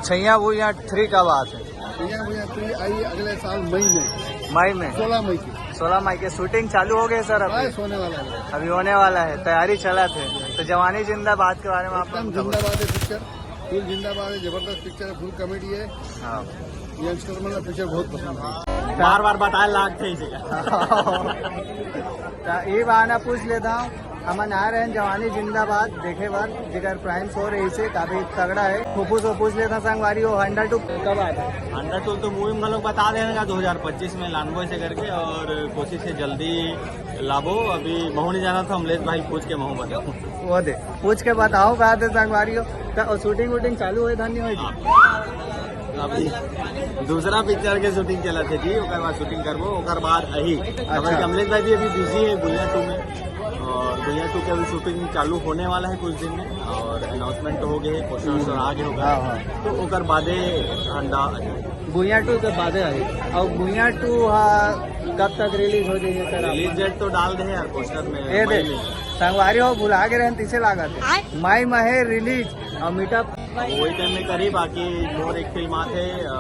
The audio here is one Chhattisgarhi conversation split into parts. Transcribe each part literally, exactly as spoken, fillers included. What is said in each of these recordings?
सैया भुइयां थ्री कब आत हे? भुइयां भुइयां थ्री आई अगले साल मई में। मई में? सोलह मई की। सोलह मई के शूटिंग चालू हो गए सर? अभी बस होने वाला है। अभी होने वाला है, तैयारी चलत हे। तो जवानी जिंदाबाद के बारे में आप एकदम जिंदाबाद है पिक्चर, फुल जिंदाबाद है, जबरदस्त पिक्चर है, फुल कॉमेडी है। हाँ। यंगस्टर मन ला पिक्चर बहुत पसंद है। बार बार बताए लागथे इसे। तो ये बहाना पूछ लेता हूँ, हमन आ रहे हैं जवानी जिंदाबाद देखे बर, जेकर प्राइम शो रहिसे, काफी तगड़ा है। फूफू से पूछ लेता संगवारी, वो हंडा टू कब आता है? हंडा टू तो मूवी में लोग बता देना दो हज़ार पच्चीस में लानबो से करके, और कोशिश है जल्दी लाबो। अभी महू नहीं जाना था, अमलेश भाई पूछ के महू बताओ। वो दे, पूछ के बताओ कहा थे संगवारी हो। तो शूटिंग वूटिंग चालू होए धन्य होए जी? अभी दूसरा पिक्चर के शूटिंग चलत हे जी, ओकर बाद शूटिंग करबो, ओकर बाद अही। अच्छा। अमलेश भाई भी अभी बिजी है भुइयां टू में, और भुइयां टू के अभी शूटिंग चालू होने वाला है कुछ दिन में, और अनाउंसमेंट तो हो गए, पोस्टर वोस्टर आ गए होगा। हाँ, हाँ। तो ओकर बादे अंडा भुइयां टू के बादे आई। और भुइयां टू हा कब तक रिलीज हो जाइए सर? रिलीज डेट तो डाल दे यार पोस्टर में, ये मई दे, में। संगवारी हो भुला के रहन, तिसे लागत है। मई में है रिलीज और मीटअप। वही टाइम में करी, बाकी मोर एक फिल्म आथे, अ,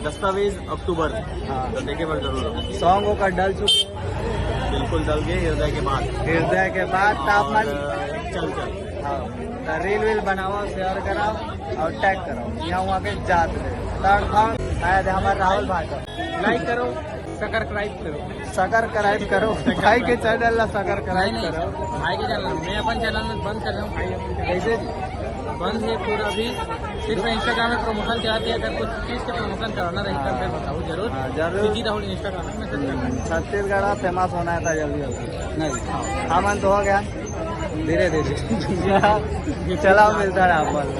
दस्तावेज अक्टूबर। हाँ। तो देखे बर जरूर। सॉन्ग ओकर डल चुके। बिल्कुल डल गए हृदय के बात। हृदय के बात और, तापमान। अ, चल चल। हाँ। तो रील वील बनाओ, शेयर कराओ और टैग कराओ, यहाँ वहाँ के जात ले। तड़ फड़, शायद हमारे राहुल भाई को। लाइक करो, सब्सक्राइब करो। सब्सक्राइब करो, भाई के चैनल ला सब्सक्राइब नहीं, नहीं, करो। भाई के चैनल, मैं अपन चैनल में बंद कर रहा हूँ, भाई अपन चैनल कैसे? बंद है पूरा अभी, सिर्फ इंस्टाग्राम में प्रमोशन चलाते हैं। अगर कुछ चीज के प्रमोशन कराना रही तो हाँ। फिर बताओ जरूर। हाँ, जरूर। सीधी राहुल इंस्टाग्राम में मैसेज करना। छत्तीसगढ़ फेमस होना है था जल्दी जल्दी। नहीं, हमन तो हो गया धीरे धीरे। चला मिलता है आप।